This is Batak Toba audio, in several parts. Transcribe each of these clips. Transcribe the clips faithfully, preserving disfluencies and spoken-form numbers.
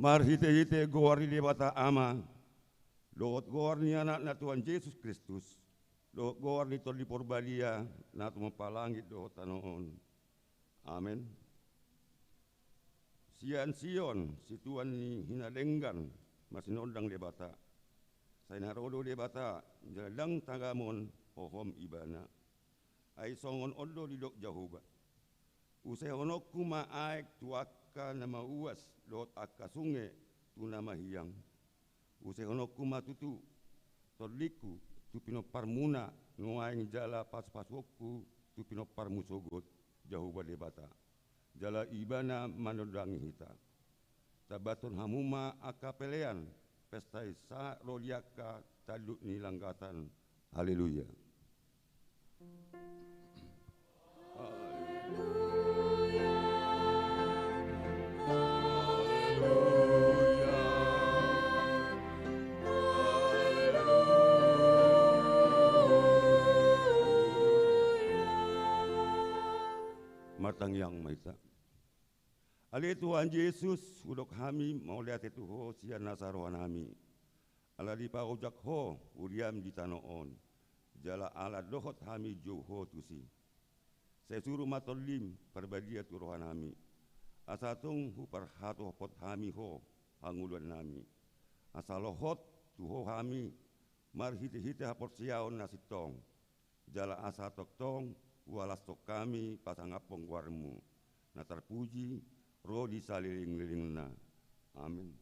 Marhitehite goar ni Debata Ama, dohot goar ni Anakna Tuhan Jesus Kristus, dohot goar ni Tondi Parbadia, na tumompa langit dohot tano on. Amen. Sian Sion, situan ni hinadenggan, marsinondang Debata. Sai na ro do Debata, jala ndang tagamon hohom Ibana. Ai songon on do didok Jahowa: Usehononku ma aek tu angka na mauas, dohot angka sunge tu na mahiang. Usehononku ma tutu tondingku tu pinomparmuna nuaeng, jala pasupasuonku tu pinomparmu sogot, Jahowa Debata. Jala Ibana manondangi hita. Tambathon hamu ma angka pelean pesta i sahat ro di angka tanduk ni langgatan. Haleluya. Martangiang ma hita. Ale Tuhan Jesus, hudok hami mauliate tu Ho sian nasa rohanami. Ala dipaojak Ho huriam di tano on, jala ala dohot hami jou Ho tusi. Sai suru ma Tondim Parbadia tu rohanami, asa tung huparhatopot hami Ho hangoluannami. Asa lohot tu Ho hami marhitehite haporseaon na sintong. Jala asa tongtong hualashon hami pasangaphon goarmu, na tarpuji ro di salelenglelengna. Amen.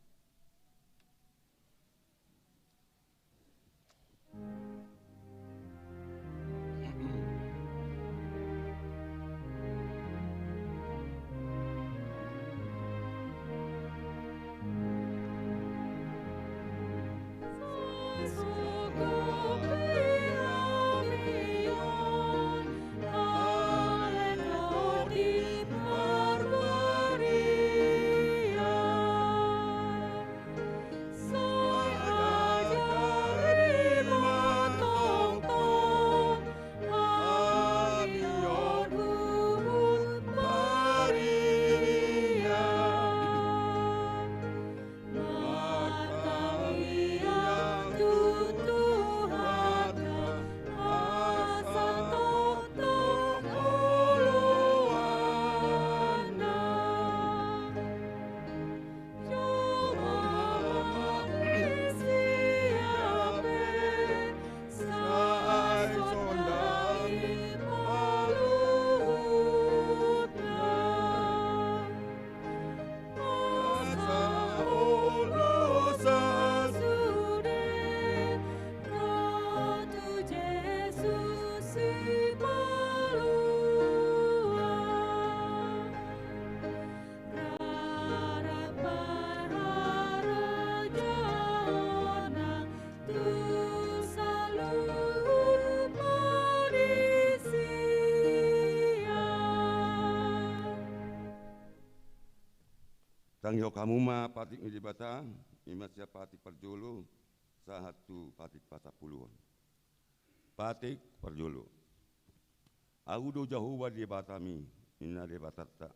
Tangihon hamu ma patik ni Debata, i ma sian patik parjolo sahat tu patik pasampuluhon. Patik parjolo. Ahu do Jahowa Debatami, ninna Debatanta.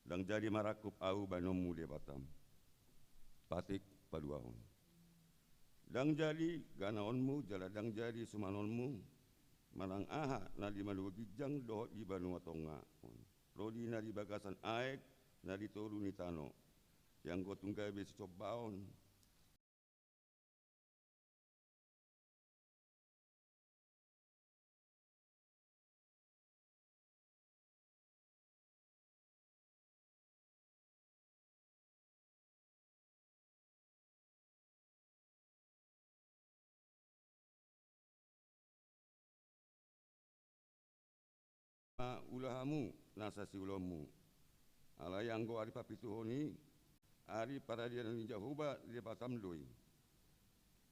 Ndang jadi marangkup ahu bahenonmu Debatam. Patik paduahon. Ndang jadi ganaonmu jala ndang jadi sumanonmu manang aha na di banua ginjang dohot di banua tonga on, ro di na di bagasan aek na di toru ni tano, ianggo tung gabe sisombaon. Ma ula hamu nasa siulaonmu. Alai anggo ari papituhon i, ari paradian ni Jahowa Debatam do i.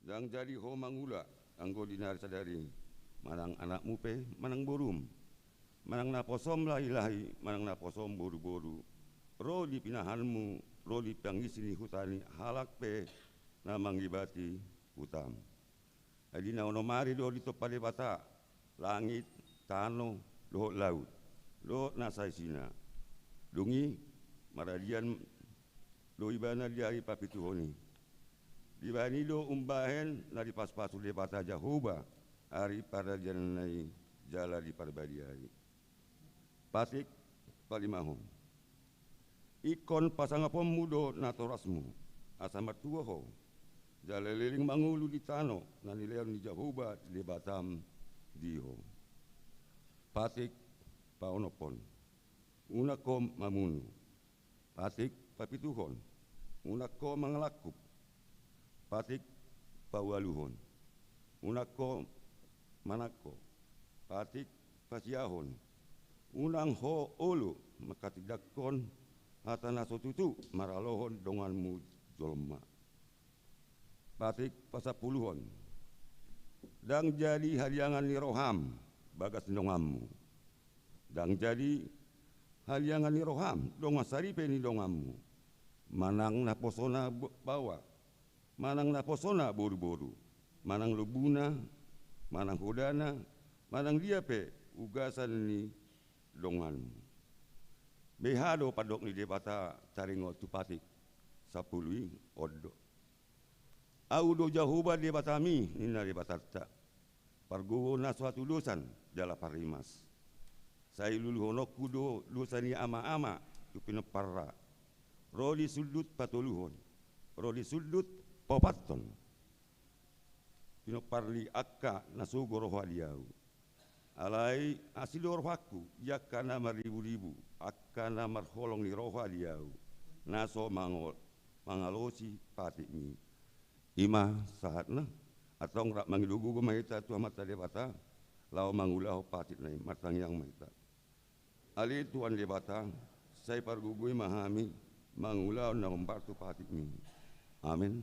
Ndang jadi ho mangula anggo di na ari sadari, manang anakmu pe manang borum, manang naposom lahilahi manang naposom boruboru, ro di pinahanmu, ro di pangisi ni huta ni halak pe na mangibati hutam. Ai di na onom ari do ditompa Debata langit, tano, dohot laut, dohot nasa isina. Dung i maradian do ibana di ari papituhon i. Dibahen i do umbahen na dipasupasu Debata Jahowa ari paradianna i jala diparbadiai. Patik palimahon. Ingkon pasangaponmu do natorasmu, asa martua ho, jala leleng mangolu di tano na nilehon ni Jahowa Debatam di ho. Patik paonomhon. Unang ho mamunu. Patik papituhon. Unang ho mangalangkup. Patik paualuhon. Unang ho manangko. Patik pasiahon. Unang ho olo manghatindanghon hata na so tutu maralohon donganmu jolma. Patik pasampuluhon. Ndang jadi haliangan ni roham bagas ni donganmu. Ndang jadi haliangan ni roham dongan saripe ni donganmu. Manang naposona bo-, baoa, manang naposona boruboru, manang lombuna, manang hodana, manang dia pe ugasan ni donganmu. Beha do pandok ni Debata taringot tu patik sampulu i? On do. Ahu do Jahowa Debatami, ninna Debatanta, pargogo na so hatudosan jala parrimas. Sai luluhononku do dosa ni amaama tu pinomparna, ro di sundut patoluhon, ro di sundut paopathon pinompar ni angka na sogo roha di ahu. Alai asi do rohangku di angka na marriburibu, angka na marholong ni roha di ahu, na so mango-, mangalosi patikmi. I ma sahatna. Antong rap mangido gogo ma hita tu Amanta Debata laho mangulahon patikna i. Martangiang ma hita. Ale Tuhan Debata, sai pargogoi ma hami mangulahon na hombar tu patikmi. Amen.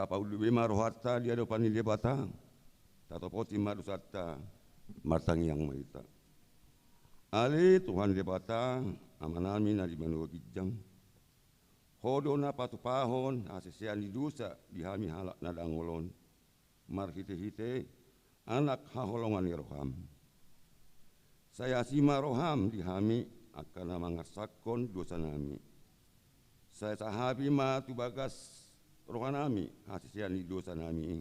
Tapaunduk be ma rohanta di adopan ni Debata, tatopoti ma dosanta, martangiang ma hita. Ale Tuhan Debata, Amanami na di banua ginjang, Ho do na patupahon hasesean ni dosa di hami halak na dangol on, marhitehite Anak haholongan ni roham. Sai asi ma roham di hami angka na mangarsakhon dosanami. Sai sahapi ma tu bagas rohanami hasesean ni dosanami i.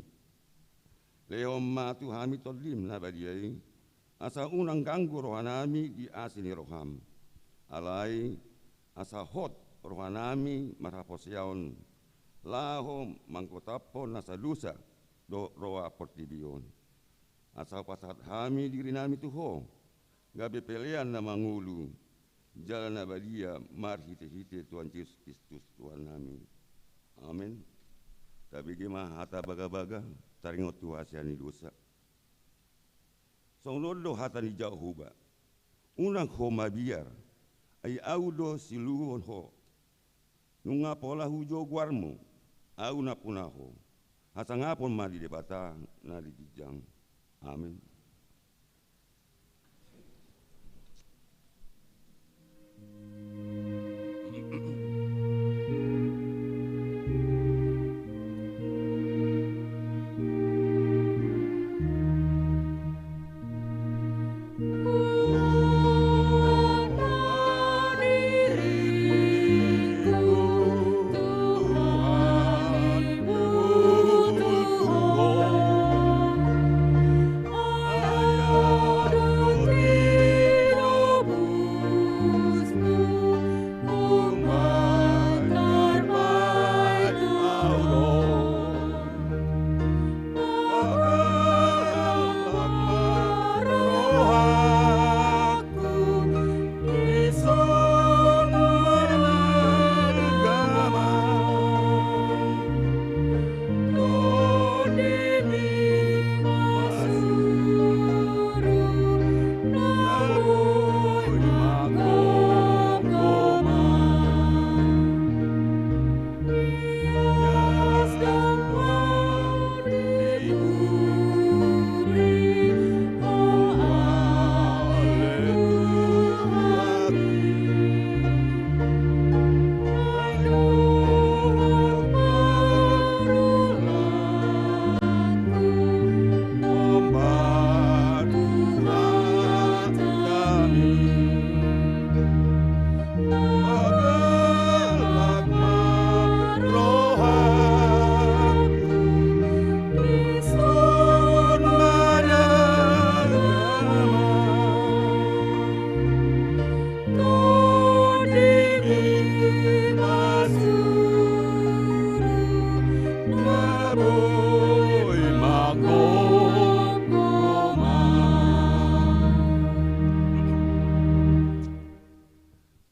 Lehon ma tu hami Tondim na badia i, asa unang ganggu rohanami di asi ni roham. Alai asa hot rohanami marhaporseaon laho manggotaphon nasa dosa dohot roha portibi on. Asa hupasahat hami dirinami tu Ho, gabe pelean na mangolu jala na badia marhitehite Tuhan Jesus Kristus Tuhannami. Amen. Tabege ma hata bagabaga taringot tu hasea ni dosa. Songon on do hata ni Jahowa: Unang ho mabiar, ai Ahu do siluhon ho. Nunga pola hujou goarmu, Ahu nampuna ho. Hasangapon ma di Debata na di ginjang. Amen.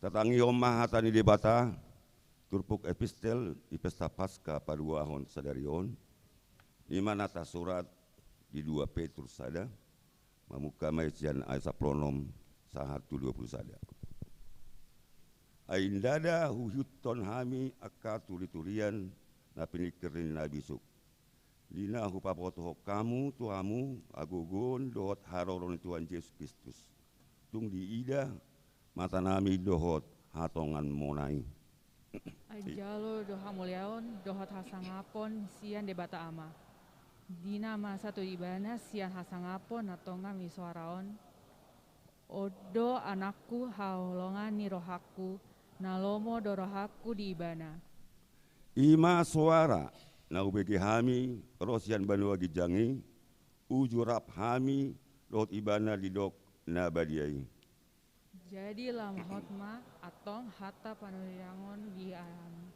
Tatangihon ma hata ni Debata, turpuk epistel di Pesta Paska paduahon sadari on, i ma na tarsurat di dua Petrus sada, mamungka ma i sian ayat sampulu onom sahat tu dua pulu sada. Ai ndada huihuthon hami angka turiturian na piningkir ni na bisuk, di na hupabotohon hamu tu hamu hagogoon dohot haroro ni Tuhan Jesus Kristus, tung diida matanami dohot hatonganmuna i. Ai jalo do hamuliaon dohot hasangapon sian Debata Ama, di na masa tu Ibana sian hasangapon na tonga ni soara on: On do Anakku haholongan ni rohangku, na lomo do rohangku di Ibana. I ma soara na hubege hami ro sian banua ginjang i, uju rap hami dohot Ibana didok na badia i. Jadi lamahot ma antong hata panurirang on di hami.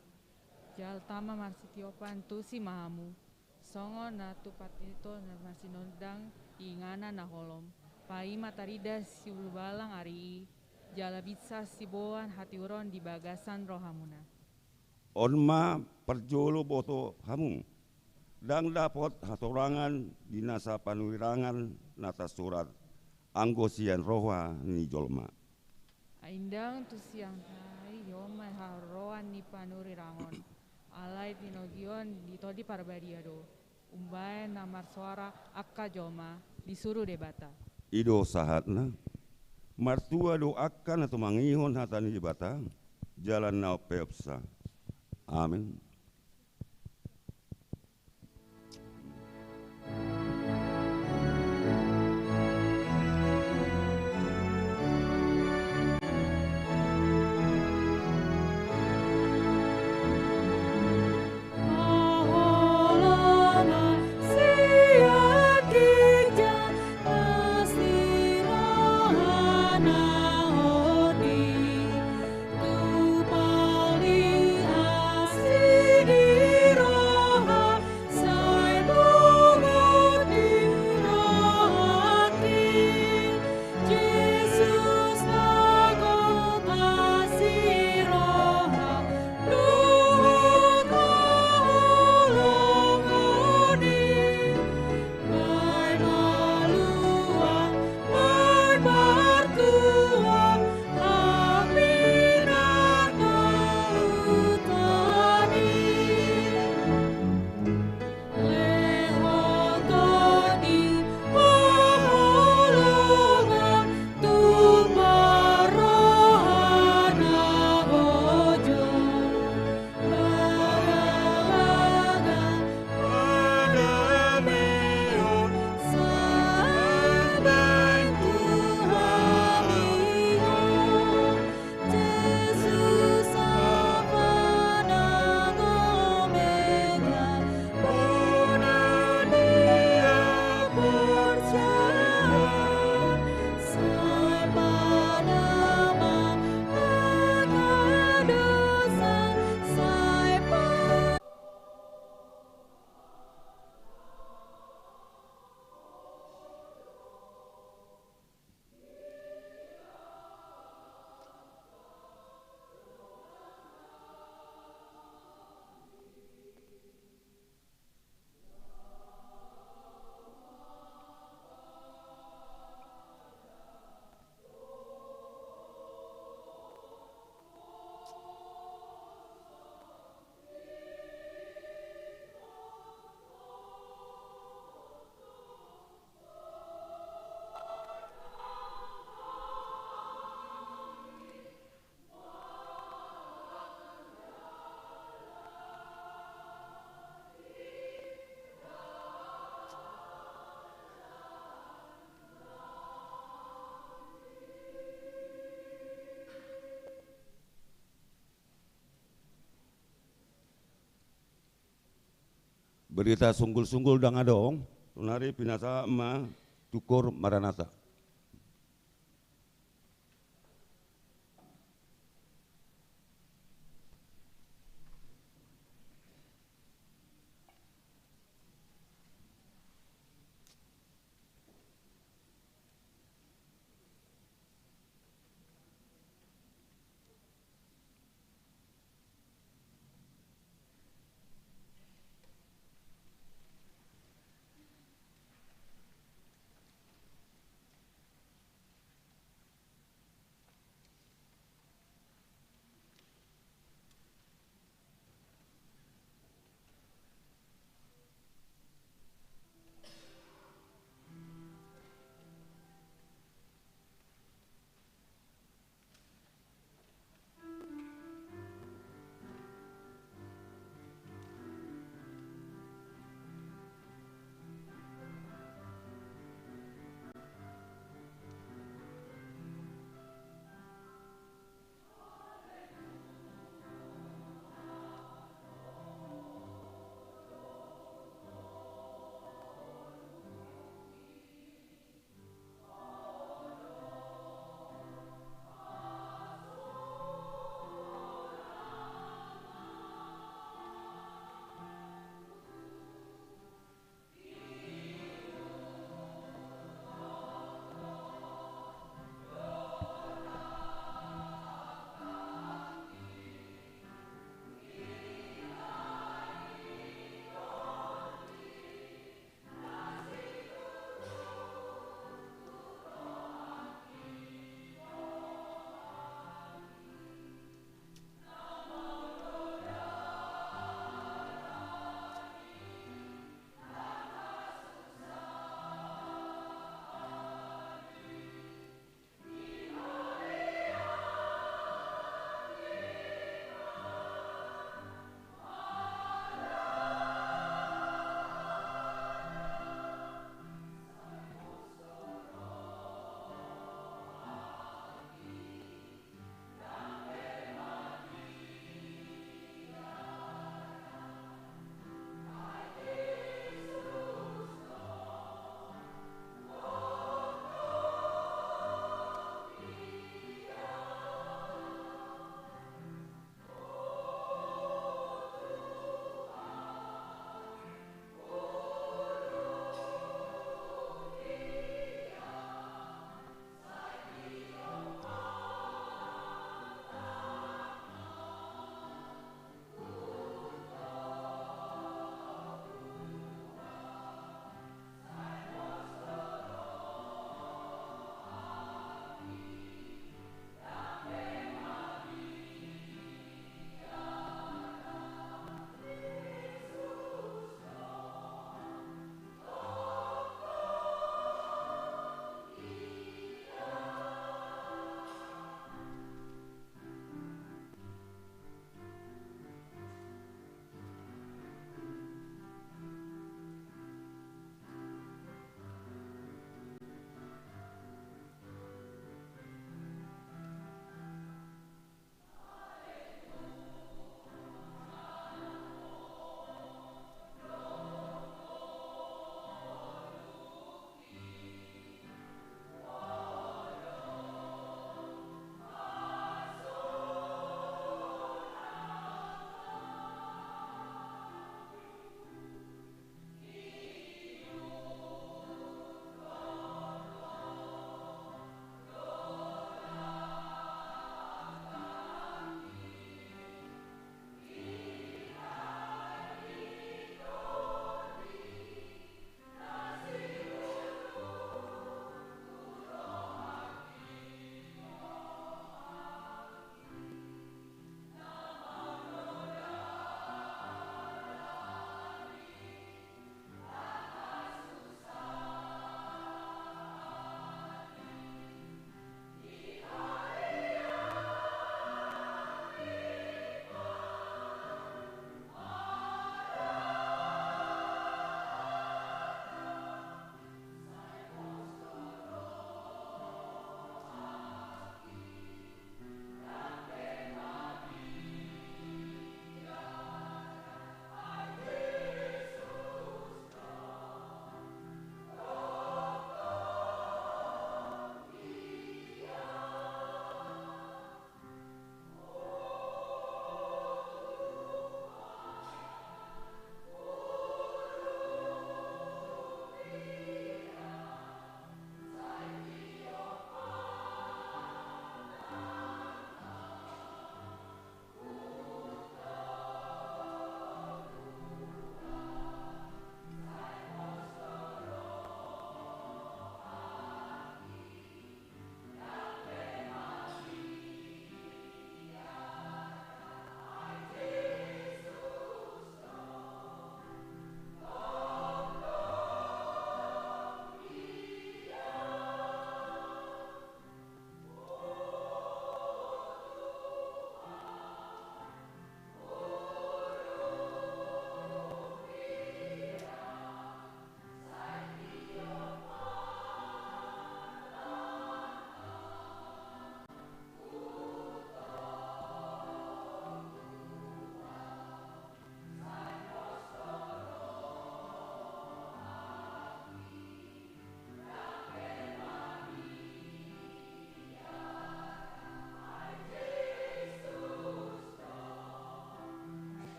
Jala tama marsitiopan tusi ma hamu, songon na tu partingkian na marsinondang di inganan na holom, paima tarida siulubalang ari i, jala binsa siboan hatiuron di bagasan rohamuna. On ma parjolo boto hamu, ndang dapot hatorangan di nasa panurirangan na tarsurat, anggo sian roha ni jolma. Ai ndang tu sian hami on ma haroroan ni panurirang on, alai tinogion di Tondi Parbadia do, umbahen na marsoara angka jolma disuru Debata. I do sahatna. Martua do angka na tumangihon hata ni Debata, jala na umpeopsa. Amen. Berita sunggul-sunggul ndang adong, sonari pinasahat ma tungkor Maranatha.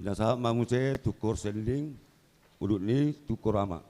Pinasahat ma muse tungkor sending, udut ni tungkor ama.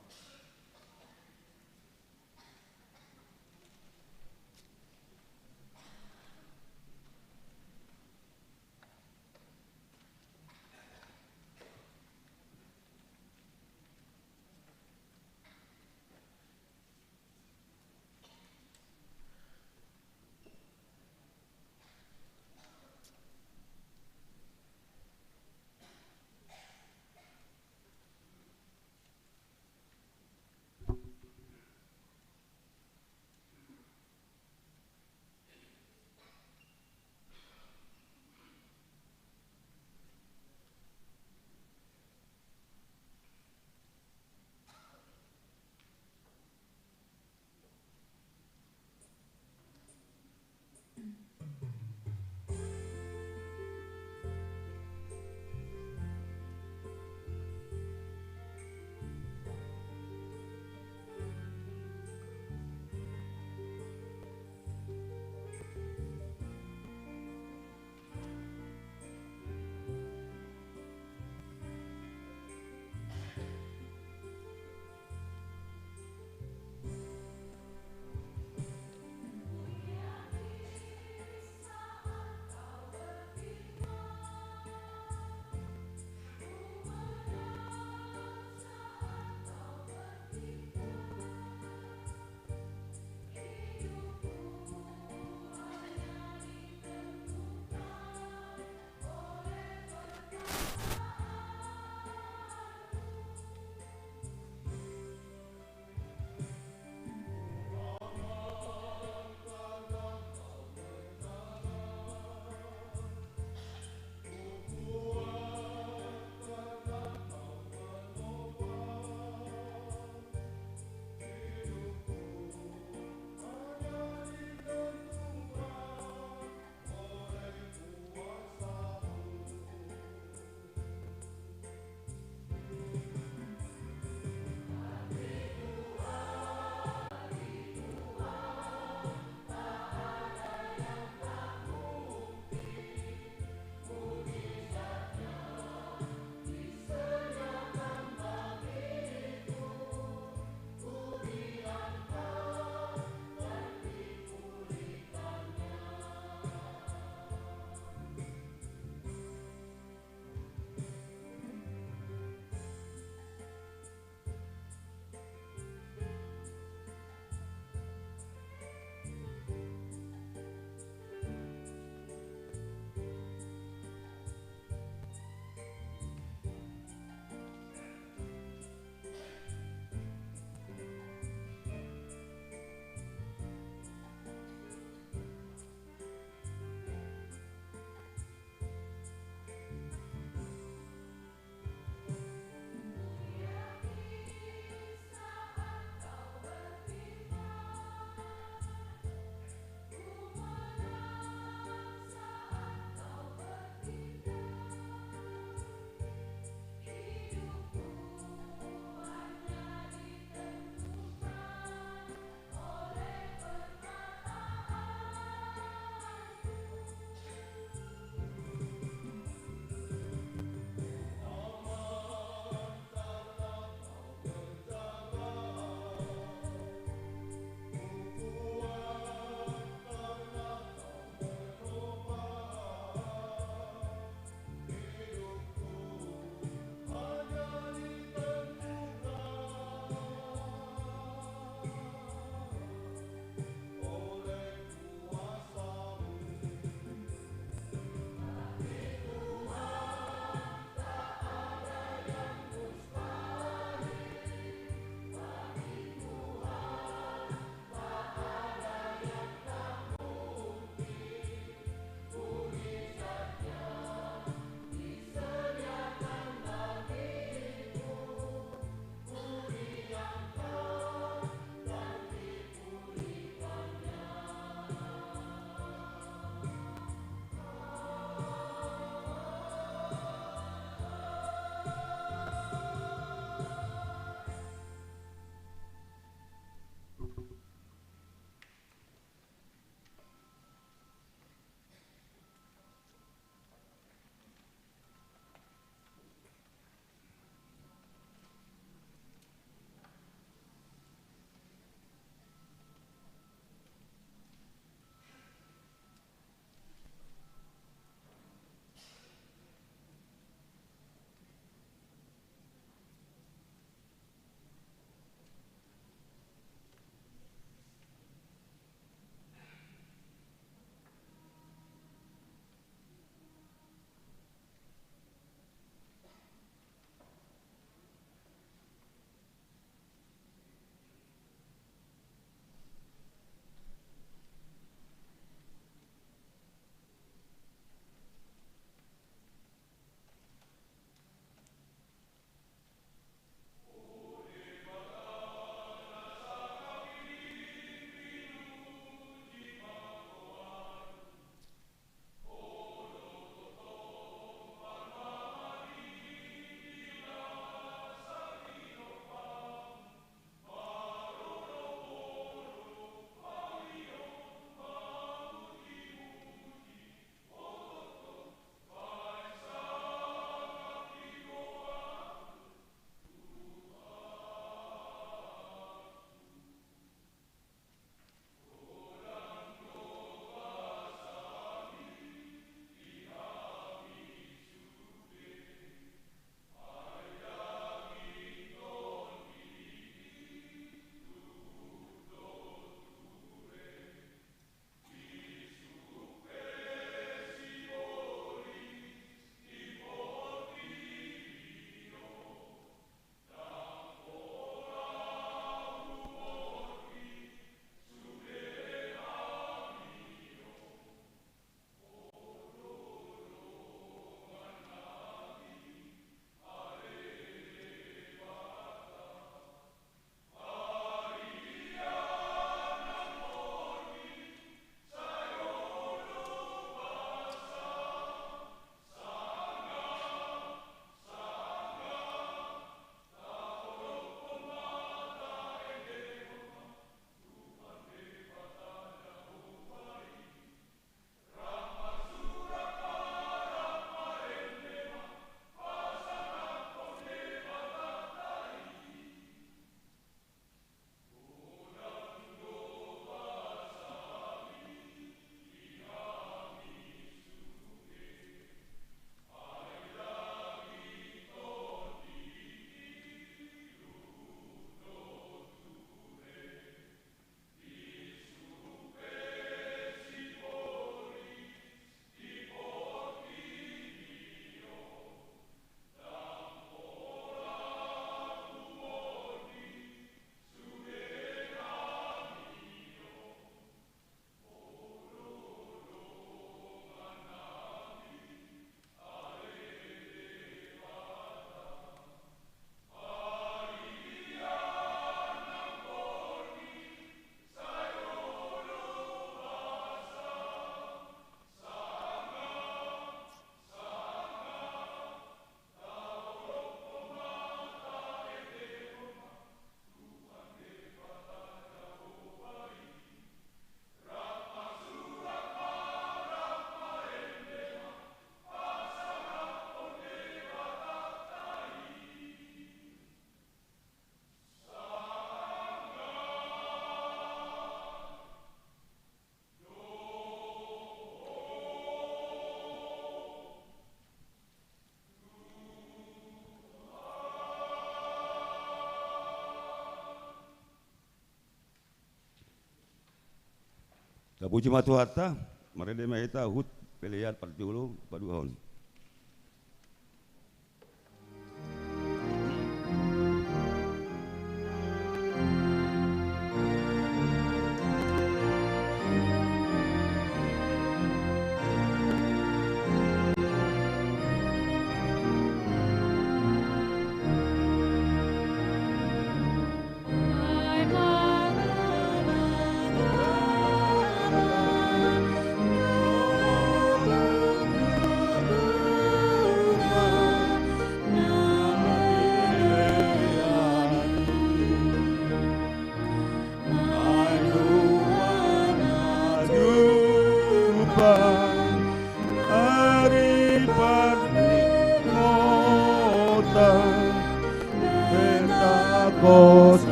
Puji ma Tuhanta, marende ma hita, huhut pelean parjolo paduahon.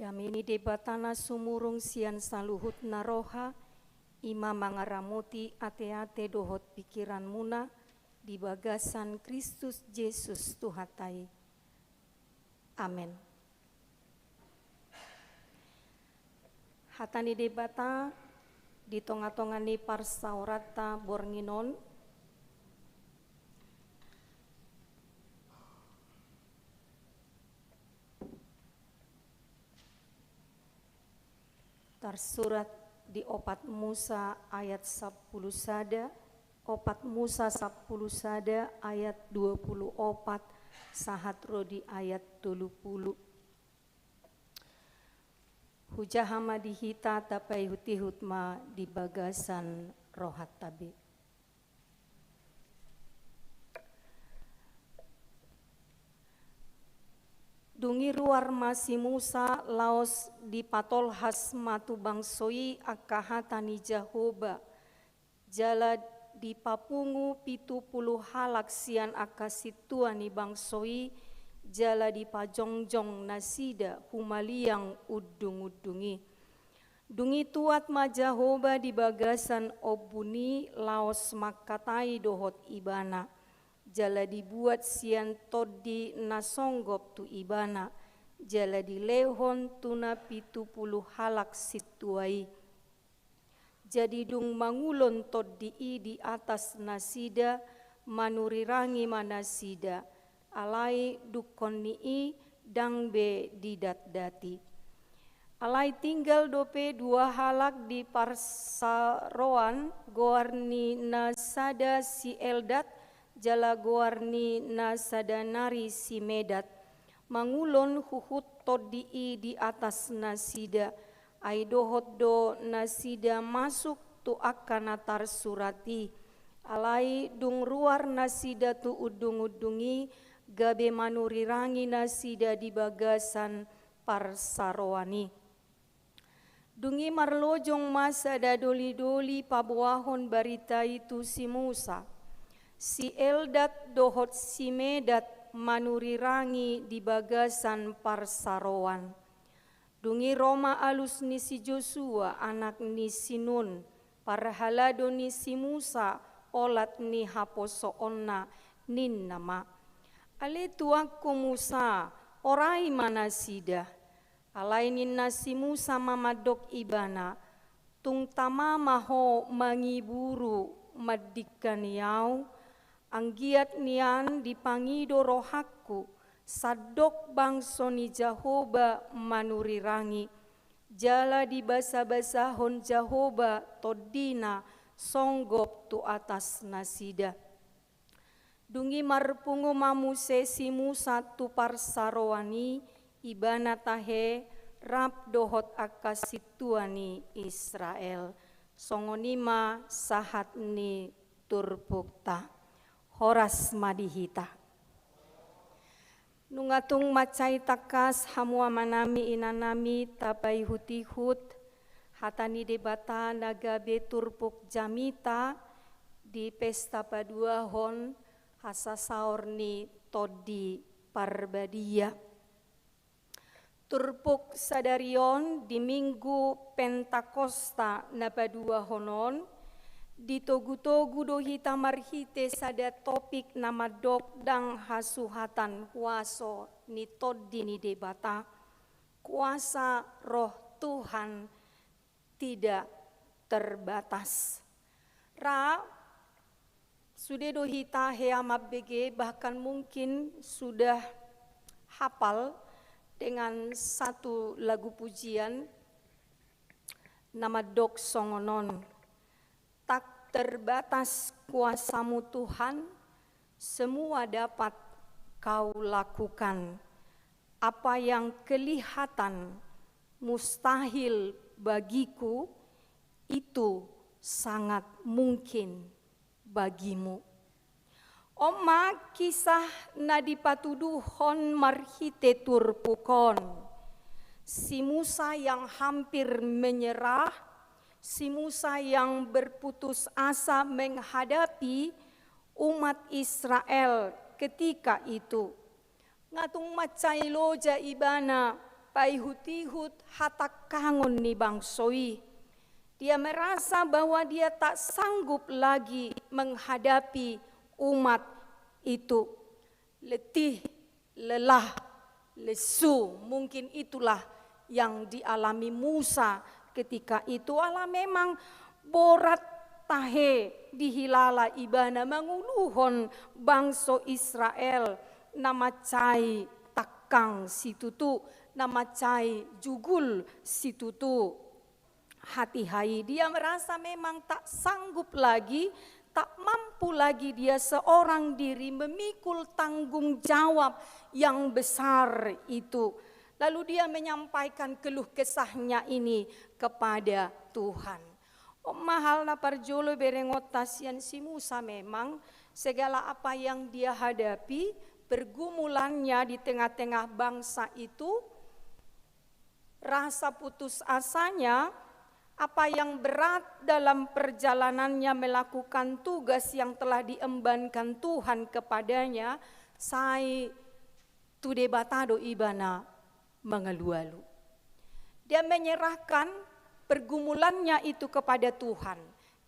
Dame ni Debata na sumurung sian saluhutna roha, i ma mangaramoti ateate dohot pingkiranmuna di bagasan Kristus Jesus Tuhanta i. Amen. Hata ni Debata di tongatonga ni parsaoranta borngin on. Tarsurat di opat Musa ayat sampulu sada, opat Musa sampulu sada ayat dua pulu opat sahat ro di ayat tolu pulu. Hujaha ma di hita, tapaihutihut ma di bagasan rohanta be. Dung i ruar ma si Musa laos dipatolhas ma tu bangso i angka hata ni Jahowa. Jala dipapungu pitu pulu halak sian angka sintua ni bangso i, jala dipajongjong nasida humaliang undungundung i. Dung i tuat ma Jahowa di bagasan ombun i laos mangkatai dohot ibana. jala dibuat sian tondi na songgop tu ibana, jala dilehon tu na pitu pulu halak sintua i. Jadi dung mangulon tondi i di atas nasida, manurirangi ma nasida, alai dungkon ni i ndang be didatdati. Alai tinggal dope dua halak di parsaroan, goar ni na sada si Eldad, jala goar ni na sada nari si Medad, mangulon huhut tondi i di atas nasida. Ai dohot do nasida masuk tu angka na tarsurat i. Alai dung ruar nasida tu undung-undung i, gabe manurirangi nasida di bagasan parsaroan i. Dung i marlojong ma sada doli-doli paboahon barita i tu si Musa. Si Eldad dohot si Medad manurirangi di bagasan parsaroan. Dung i ro ma alus ni si Josua, anak ni si Nun, parhalado ni si Musa, olat ni haposoonna, ninna ma: Ale tuanku Musa, orai ma nasida. Alai ninna si Musa ma mandok ibana: Tung tama ma ho mangiburu mandingkani ahu, anggiat nian dipangido rohangku, sandok bangso ni Jahowa manurirangi, jala dibasa-basahon Jahowa tondina songgop tu atas nasida. Dung i marpungu ma muse si Musa tu parsaroan i, ibana tahe rap dohot angka sintua ni Israel. Songon i ma sahat ni turpukta. Horas ma di hita. Nunga tung mansai tangkas hamu amanami inanami tapaihut-ihut hata ni Debata na gabe turpuk jamita di pesta paduahon hasasaor ni Tondi Parbadia. Turpuk sadari on di Minggu Pentakosta na paduahon on, ditogu-togu do hita marhite sada topik na mandok ndang hasuhatan huaso ni Tondi ni Debata, kuasa Roh Tuhan tidak terbatas. Ra, sude do hita hea mambege, bahkan mungkin sudah hafal dengan satu lagu pujian na mandok songon on: Tak terbatas kuasa-Mu Tuhan, semua dapat Kau lakukan. Apa yang kelihatan mustahil bagiku, itu sangat mungkin bagi-Mu. On ma kisah na dipatuduhon marhite turpuk on. Si Musa yang hampir menyerah, si Musa yang berputus asa menghadapi umat Israel ketika itu. Nga tung mansai loja ibana paihut-ihut hatangkangon ni bangso i. Dia merasa bahwa dia tak sanggup lagi menghadapi umat itu. Letih, lelah, lesu. Mungkin itulah yang dialami Musa ketika itu. Ala memang borat tahe dihilala ibana manguluhon bangso Israel na mansai tangkang situtu, na mansai jugul situtu hatiha i. Dia merasa memang tak sanggup lagi, tak mampu lagi dia seorang diri memikul tanggung jawab yang besar itu. Lalu dia menyampaikan keluh kesahnya ini kepada Tuhan. On ma hal na parjolo berengonta sian si Musa, memang segala apa yang dia hadapi, pergumulannya di tengah-tengah bangsa itu, rasa putus asanya, apa yang berat dalam perjalanannya melakukan tugas yang telah diembankan Tuhan kepadanya, sai tu Debata do ibana mangalualu. Dia menyerahkan pergumulannya itu kepada Tuhan.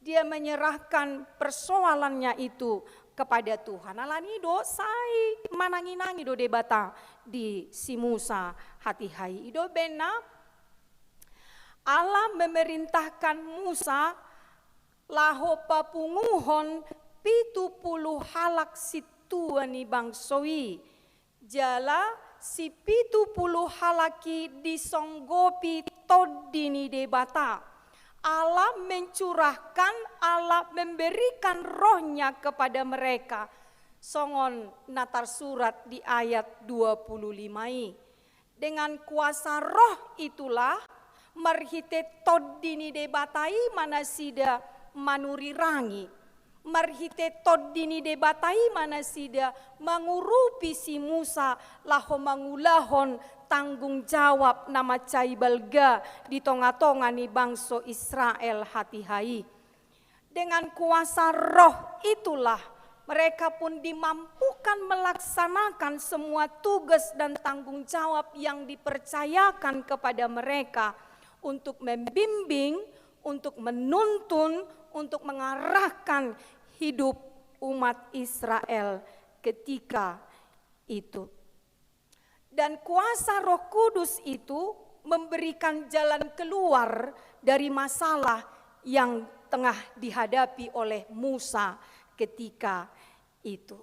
Dia menyerahkan persoalannya itu kepada Tuhan. Alani do sai manangi-nangi do Debata di si Musa hatiha i. I do umbahen na Allah memerintahkan Musa laho papunguhon pitu pulu halak sintua ni bangso i. Jala si pitu pulu halak i disonggopi Tondi ni Debata. Allah mencurahkan, Allah memberikan Roh-Nya kepada mereka. Songon na tarsurat di ayat dua pulu lima i. Dengan kuasa Roh itulah, marhite Tondi ni Debata i ma nasida manurirangi. Marhite Tondi ni Debata i ma nasida mangurupi si Musa laho mangulahon tanggung jawab na mansai balga di tonga-tonga ni bangso Israel hatiha i. Dengan kuasa Roh itulah mereka pun dimampukan melaksanakan semua tugas dan tanggung jawab yang dipercayakan kepada mereka untuk membimbing, untuk menuntun, untuk mengarahkan hidup umat Israel ketika itu. Dan kuasa Roh Kudus itu memberikan jalan keluar dari masalah yang tengah dihadapi oleh Musa ketika itu.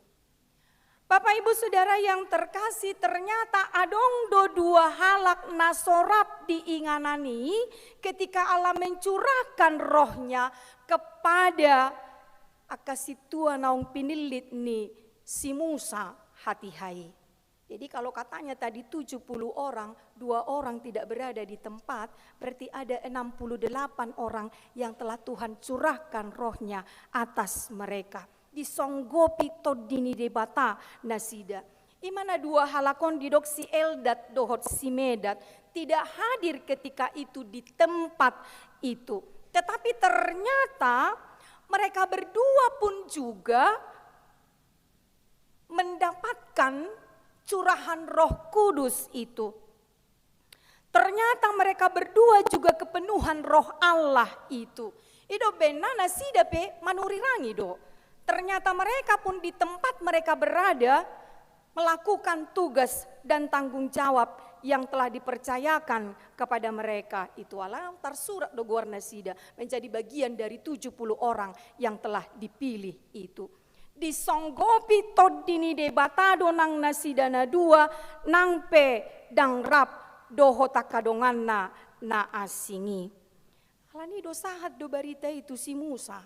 Bapak, Ibu, Saudara yang terkasih, ternyata adong do dua halak na so rap di inganan i ketika Allah mencurahkan Roh-Nya kepada angka sintua naung pinillit ni si Musa hatiha i. Jadi, kalau katanya tadi tujuh puluh orang, dua orang tidak berada di tempat, berarti ada enam puluh delapan orang yang telah Tuhan curahkan Roh-Nya atas mereka. Disonggopi Tondi ni Debata nasida. I ma na dua halak on didok si Eldad dohot si Medad tidak hadir ketika itu di tempat itu. Tetapi ternyata mereka berdua pun juga mendapatkan curahan Roh Kudus itu. Ternyata mereka berdua juga kepenuhan Roh Allah itu. I do umbahen na nasida pe manurirangi do. Ternyata mereka pun di tempat mereka berada melakukan tugas dan tanggung jawab yang telah dipercayakan kepada mereka. Itu ala tarsurat do goar nasida menjadi bagian dari tujuh puluh orang yang telah dipilih itu. Disonggopi Tondi ni Debata do nang nasida na dua, nang pe ndang rap dohot angka donganna na asing i. Alani do sahat do barita i tu si Musa.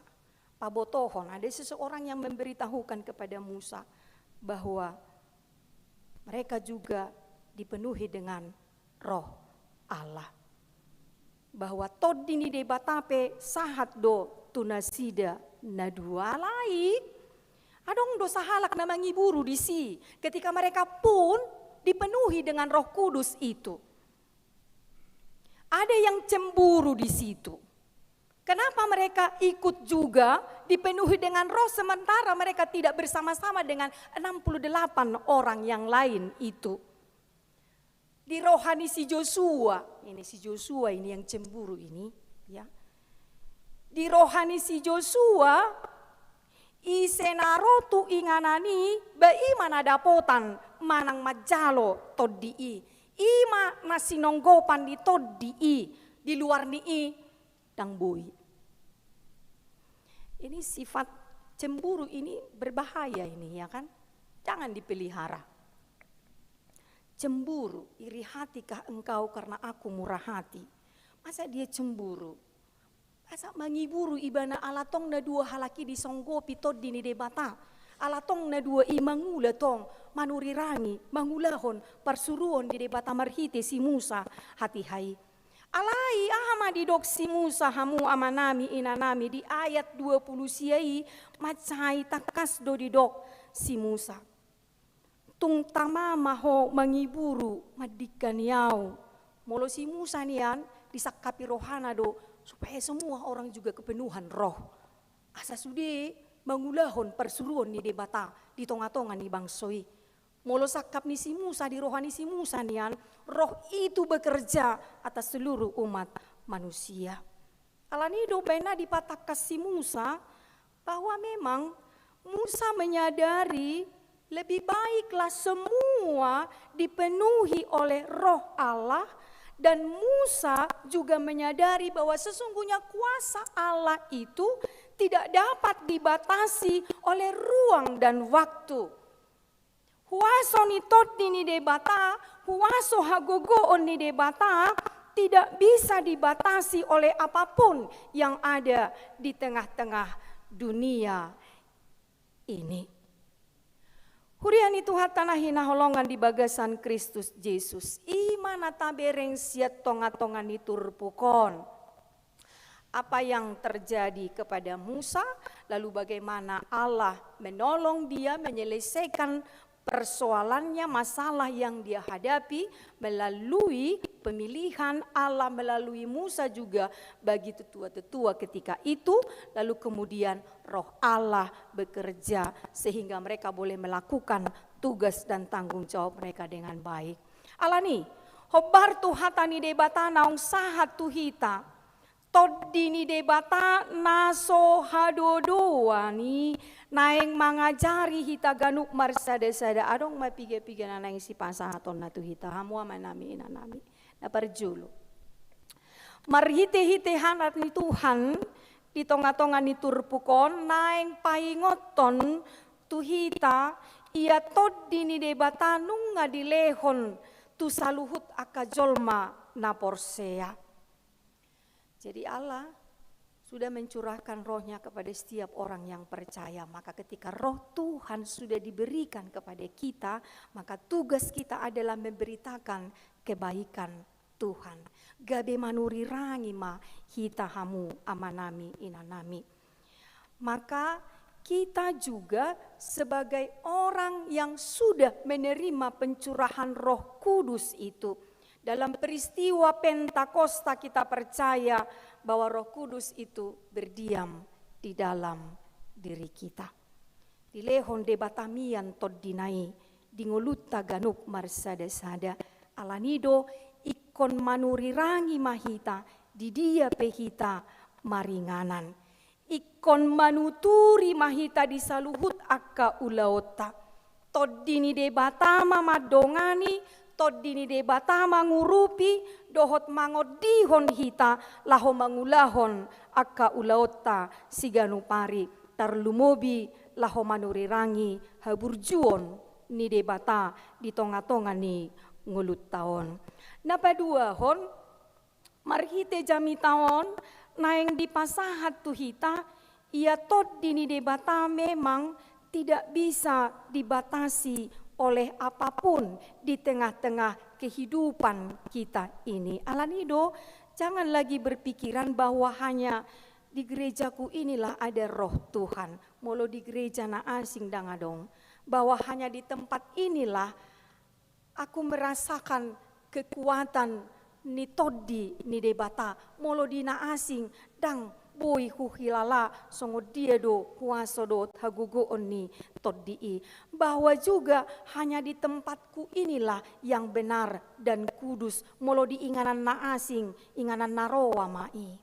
Pabotohon, ada seseorang yang memberitahukan kepada Musa bahwa mereka juga dipenuhi dengan Roh Allah. Bahwa Tondi ni Debata pe sahat do tu nasida na dua. Alai adong do sahalak na mangiburu disi ketika mereka pun dipenuhi dengan Roh Kudus itu. Ada yang cemburu di situ. Kenapa mereka ikut juga dipenuhi dengan Roh sementara mereka tidak bersama-sama dengan enam puluh delapan orang yang lain itu? Di roha ni si Josua, ini si Josua ini yang cemburu ini, ya. Di roha ni si Josua, ise na ro tu inganan i, ba i ma na dapotan manang manjalo tondi i. I ma na sinonggopan ni tondi i, di luar ni i ndang boi. Ini sifat cemburu ini berbahaya ini, ya kan? Jangan dipelihara. Cemburu, iri hati kah engkau karena aku murah hati? Masa dia cemburu? Masa mangiburu ibana ala tong na dua halak i disonggopi tondi ni Debata? Ala tong na dua i mangula tong, manurirangi, mangulahon parsuruon ni Debata marhite si Musa hatiha i. Alai aha ma didok si Musa, hamu amanami inanami, di ayat dua pulu sia i? Mansai tangkas do didok si Musa. Tung tama ma ho mangiburu mandingkani au. Molo si Musa nian disangkapi rohana do supaya semua orang juga kepenuhan Roh. Asa sude mangulahon parsuruon ni Debata di tonga-tonga ni bangso i. Molo sangkap ni si Musa, di roha ni si Musa nian, Roh itu bekerja atas seluruh umat manusia. Alani do baen na dipatangkas si Musa bahwa memang Musa menyadari lebih baiklah semua dipenuhi oleh Roh Allah, dan Musa juga menyadari bahwa sesungguhnya kuasa Allah itu tidak dapat dibatasi oleh ruang dan waktu. Huaso ni Tondi ni Debata, huaso hagogoon ni Debata tidak bisa dibatasi oleh apapun yang ada di tengah-tengah dunia ini. Huria ni Tuhanta na hinaholongan di bagasan Kristus Jesus, i ma na tabereng sian tonga-tonga ni turpuk on. Apa yang terjadi kepada Musa, lalu bagaimana Allah menolong dia menyelesaikan persoalannya, masalah yang dia hadapi melalui pemilihan Allah melalui Musa juga bagi tetua-tetua ketika itu, lalu kemudian Roh Allah bekerja sehingga mereka boleh melakukan tugas dan tanggung jawab mereka dengan baik. Alani, hombar tu hata ni Debata naung sahat tu hita, Tondi ni Debata na so hadodoan i naeng mangajari hita ganup marsada-sada. Adong ma piga-piga na naeng sipasahatonna tu hita, hamu amanami inanami. Na parjolo, marhite-hite hata ni Tuhan di tonga-tonga ni turpuk on naeng paingothon tu hita ia Tondi ni Debata nunga dilehon tu saluhut angka jolma na porsea. Jadi Allah sudah mencurahkan Roh-Nya kepada setiap orang yang percaya. Maka ketika Roh Tuhan sudah diberikan kepada kita, maka tugas kita adalah memberitakan kebaikan Tuhan. Gabe manurirangi ma hita, hamu amanami inanami. Maka kita juga sebagai orang yang sudah menerima pencurahan Roh Kudus itu, dalam peristiwa Pentakosta kita percaya bahwa Roh Kudus itu berdiam di dalam diri kita. Dilehon Debata mian Tondina i di ngolunta ganup marsada-sada. Alani do, ingkon manurirangi ma hita di dia pe hita maringanan. Ingkon manuturi ma hita di saluhut angka ulaonta. Tondi ni Debata ma mandongani, Tondi ni Debata mangurupi dohot mangondihon hita laho mangulahon angka ulaonta siganup ari, tarlumobi laho manurirangi haburjuon ni Debata di tonga-tonga ni ngolunta on. Na paduahon, marhite jamita on naeng dipasahat tu hita ia Tondi ni Debata memang tidak bisa dibatasi oleh apapun di tengah-tengah kehidupan kita ini. Alani do, jangan lagi berpikiran bahwa hanya di gerejaku inilah ada Roh Tuhan. Molo di gereja na asing ndang adong. Bahwa hanya di tempat inilah aku merasakan kekuatan ni Tondi ni Debata. Molo di na asing, ndang boi huhilala songon dia do kuaso dohot hagogoon ni Tondi i. Bahwa juga hanya di tempatku inilah yang benar dan kudus. Molo di inganan na asing, inganan na roa ma i.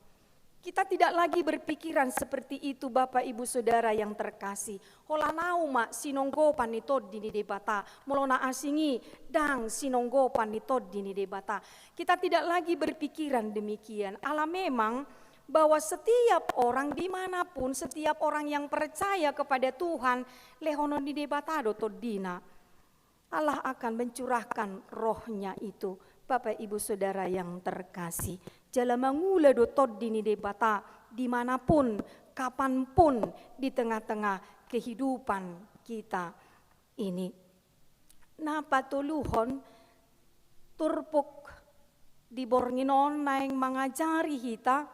Kita tidak lagi berpikiran seperti itu, Bapak, Ibu, Saudara yang terkasih. Holan au ma sinonggopan ni Tondi ni Debata. Molo na asing i, ndang sinonggopan ni Tondi ni Debata. Kita tidak lagi berpikiran demikian. Ala memang bahwa setiap orang dimanapun, setiap orang yang percaya kepada Tuhan, lehonon ni Debata do Tondina. Allah akan mencurahkan Roh-Nya itu, Bapak, Ibu, Saudara yang terkasih. Jala mangula do Tondi ni Debata dimanapun, kapanpun di tengah-tengah kehidupan kita ini. Na patoluhon, turpuk di borngin on naeng mangajari hita,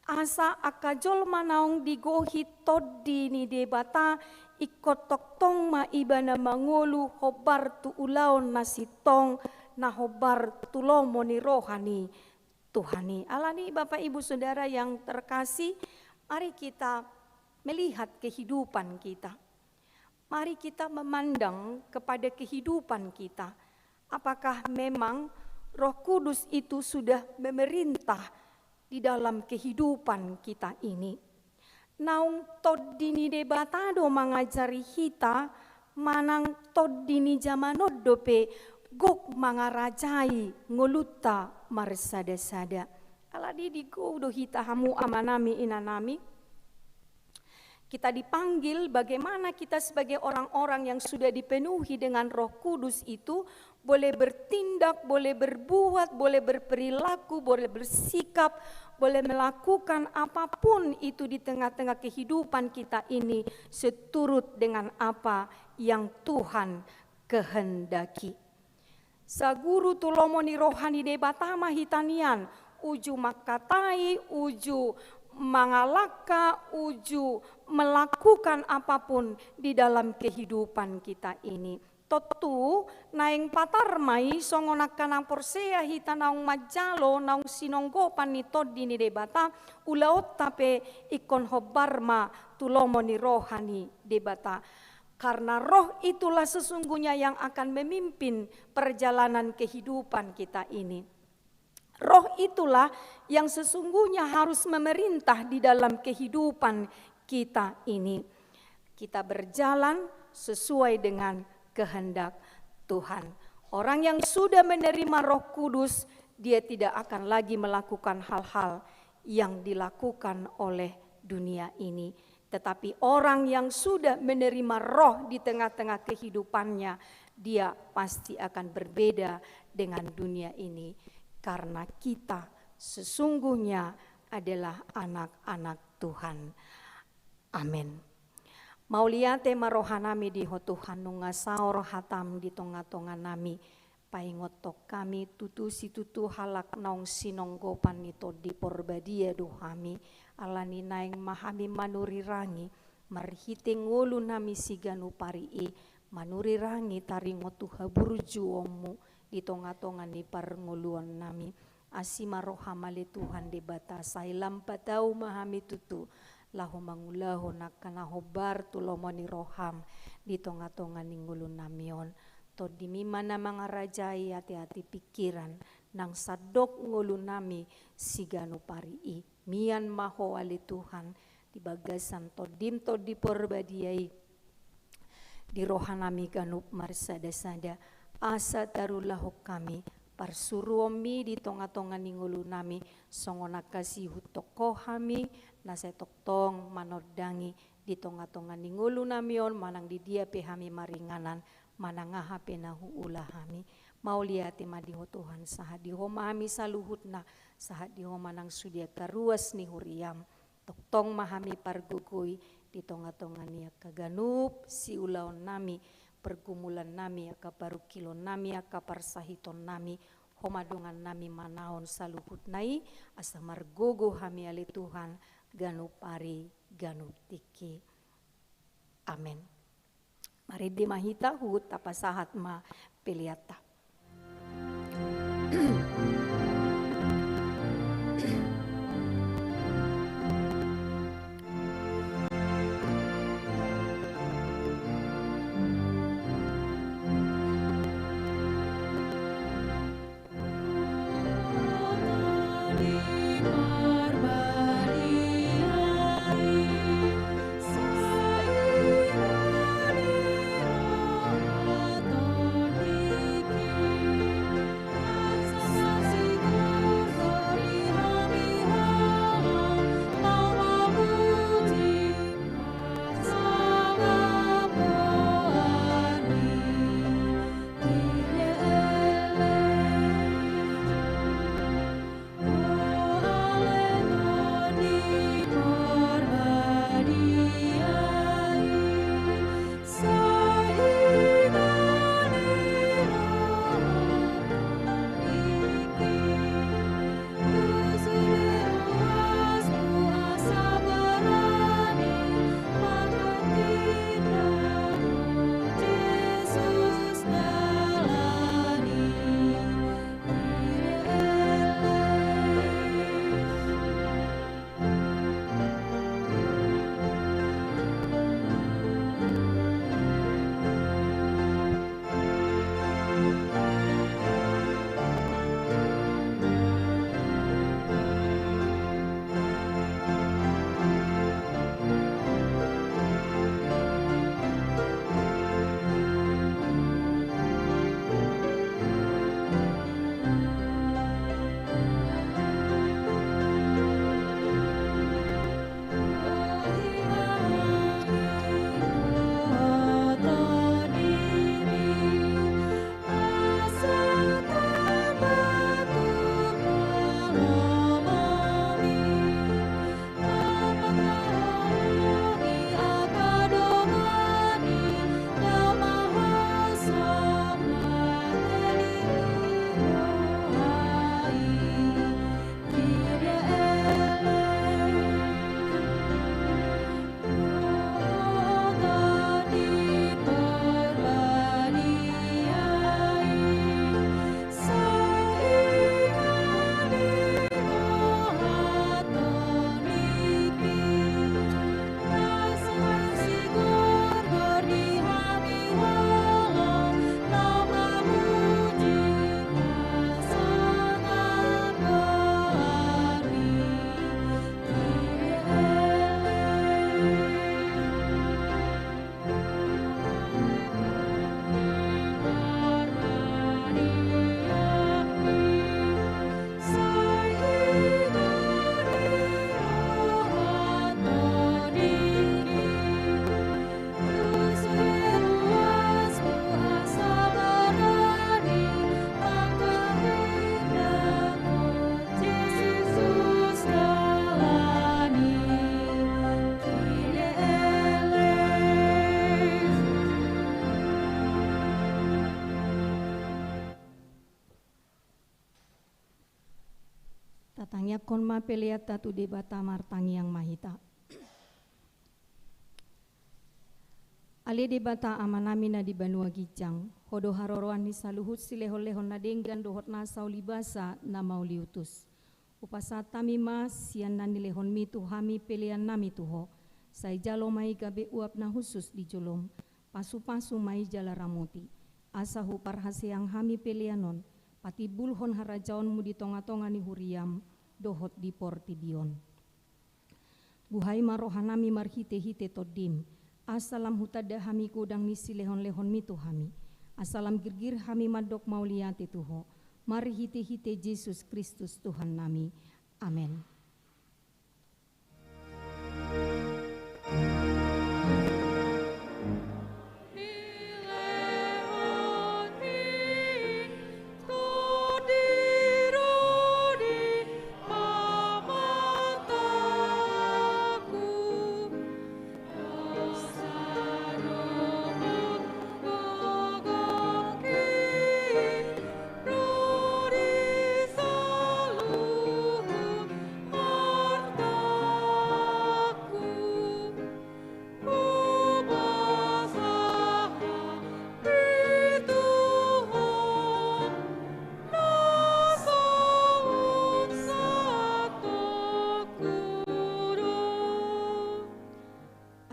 asa angka jolma naung digohi Tondi ni Debata, ingkon tongtong ma ibana mangolu hombar tu ulaon na sintong, na hombar tu lomo ni roha ni Tuhan i. Alani, Bapak, Ibu, Saudara yang terkasih, mari kita melihat kehidupan kita. Mari kita memandang kepada kehidupan kita. Apakah memang Roh Kudus itu sudah memerintah di dalam kehidupan kita ini? Naung Tondi ni Debata do mangajari hita, manang tondi ni jaman on dope gok mangarajai ngolunta marsada-sada. Alani i, digou do hita hamu amanami, inanami. Kita dipanggil bagaimana kita sebagai orang-orang yang sudah dipenuhi dengan Roh Kudus itu boleh bertindak, boleh berbuat, boleh berperilaku, boleh bersikap, boleh melakukan apapun itu di tengah-tengah kehidupan kita ini seturut dengan apa yang Tuhan kehendaki. Saguru tu lomo ni roha ni Debata ma hita nian, uju mangkatai, uju mangalangka, uju melakukan apapun di dalam kehidupan kita ini. Tontu, naeng patar ma i songon angka na porsea hita naung manjalo, naung sinonggopan ni Tondi ni Debata, ulaonta pe ingkon hombar ma tu lomo ni roha ni Debata. Karena Roh itulah sesungguhnya yang akan memimpin perjalanan kehidupan kita ini. Roh itulah yang sesungguhnya harus memerintah di dalam kehidupan kita ini. Kita berjalan sesuai dengan kehendak Tuhan. Orang yang sudah menerima Roh Kudus, dia tidak akan lagi melakukan hal-hal yang dilakukan oleh dunia ini. Tetapi orang yang sudah menerima Roh di tengah-tengah kehidupannya, dia pasti akan berbeda dengan dunia ini. Karena kita sesungguhnya adalah anak-anak Tuhan. Amen. Mauliate ma rohanami di Ho Tuhan, nunga saor hatam di tonga-tonganami. Paingothon hami, tutu situtu halak naung sinonggopan ni Tondi Porbadia do hami. Alani naeng ma hami manurirangi, marhite ngolunami siganup ari i, manurirangi taringot tu haburjuonmu di tonga-tonga ni parngoluonnami. Asi ma roham ale Tuhan Debata, sai lam patau ma hami tutu, laho mangulahon angka na hombar tu lomo ni roham di tonga-tonga ni ngolunami on. Tondimi ma na mangarajai ate-ate pikiran, nang sandok ngolunami siganup ari i. Mian ma Ho ale Tuhan, di bagasan Tondim Tondi Porbadia i, di rohanami ganup marsada-sada, asa tarulahon hami parsuruonmi di tonga-tonga ni ngolunami, songon angka sihuthon Ho hami, na sai tongtong manondangi di tonga-tonga ni ngolunami on, manang di dia pe hami maringanan, manang aha pe na huula hami. Mauliate ma di Ho Tuhan, sahat di Ho ma hami saluhutna, sahat di Ho ma nang sude angka ruas ni huriam. Tongtong ma hami pargogoi di tonga-tonga ni angka ganup siulaonnami, pergumulannami, angka parungkilonnami, angka parsahitonnami, Ho ma dongannami manaon saluhutna i, asa margogo hami ale Tuhan, ganup ari, ganup tingki. Amen. Marende ma hita, huhut tapasahat ma peleanta. Angkon ma peleanta tu Debata, martangiang ma hita. Ale Debata Amanami na di banua ginjang, Ho do haroroan ni saluhut silehonlehon na denggan dohot nasa ulibasa na mauliutus. Hupasahat hami ma sian na nilehonmi tu hami peleannami tu Ho. Sai jalo ma i gabe uap na hushus di jolom, pasupasu ma i jala ramoti, asa huparhaseang hami pelean on patimbulhon harajaonmu di tongatonga ni huriam dohot di portibi on. Buhai ma rohanami marhitehite Tondim, asa lam hutanda hami godang ni silehonlehonmi tu hami, asa lam girgir hami mandok mauliate tu Ho, marhitehite Jesus Kristus Tuhannami. Amen.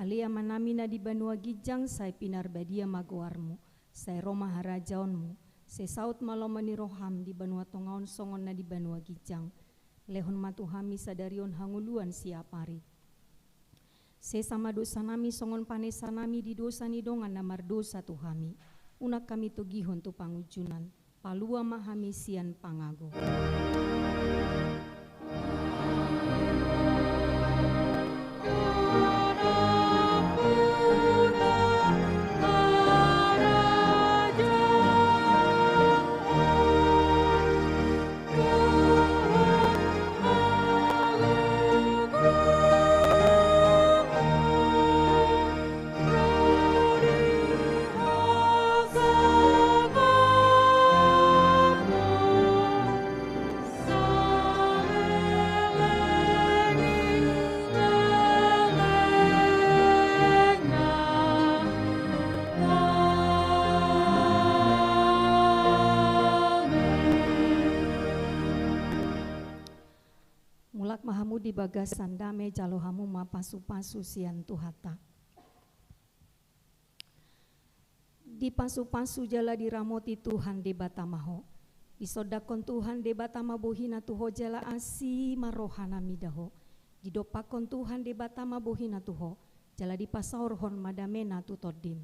Ale Amanami na di banua ginjang, sai pinarbadia ma goarmu, sai ro ma harajaonmu, sai saut ma lomo ni roham di banua tonga on songon na di banua ginjang. Lehon ma tu hami sadari on hangoluan siapari. Sesa ma dosanami songon panesanami di dosa ni dongan na mardosa tu hami. Unang hami togihon tu pangunjunan, palua ma hami sian pangago. Mulak ma hamu di bagasan dame, jalo hamu ma pasupasu sian Tuhanta. Dipasupasu jala diramoti Tuhan Debata ma ho. Disondangkon Tuhan Debata ma bohina tu ho jala asi ma rohana mida ho. Didompakkon Tuhan Debata ma bohina tu ho, jala dipasaorhon ma damena tu tondim.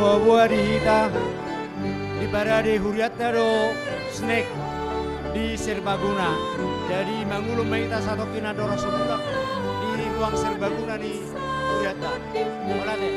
Boa-boa di hita, diparade hurianta do snack di serbaguna. Jadi mangulon ma hita satongkin andorang so mulak di ruang serbaguna ni hurianta. Mauliate.